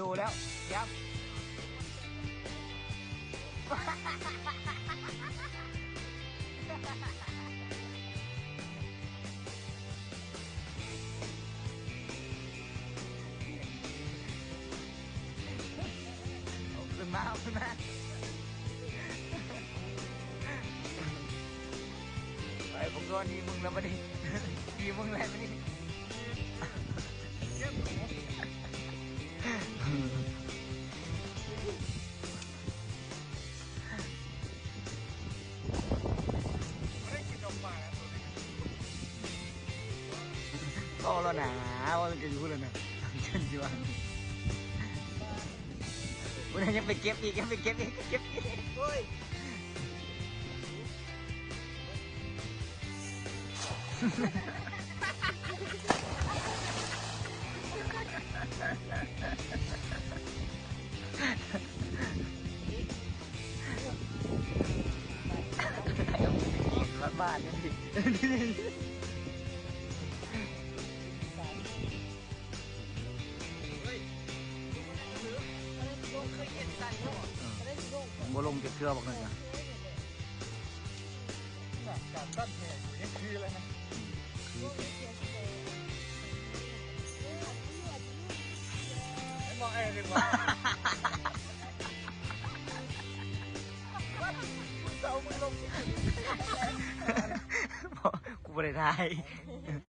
ໂດແລ້ວ ຍັບ ເອົາຂຶ້ນມາ ເອົາຂຶ້ນມາ ໄປ ພວກກໍໜີມຶງແລ້ວບັດນີ້ ໜີມຶງແລ້ວບັດນີ້. ພໍແລ້ວນາ ວ່າມັນກໍຢູ່ພຸ້ນແລ້ວນະ ເປັນຢູ່ອັນ ພຸ້ນນະ ຍັງໄປເກັບອີກ ຍັງໄປເກັບອີກ ເກັບອີກ ໂອ້ຍ. ບໍ່ລົງຈັກເທື່ອບັກນັ້ນນະ. ຂະໜາດການຕັດແຫກໍຍັງຄືເລີຍນະ ອືມ ຄື ເຫັນບໍ່ ເອີ ເຫັນບໍ່ ເສົາມັນລົງ ບໍ່ ກູບໍ່ໄດ້ຖ່າຍ.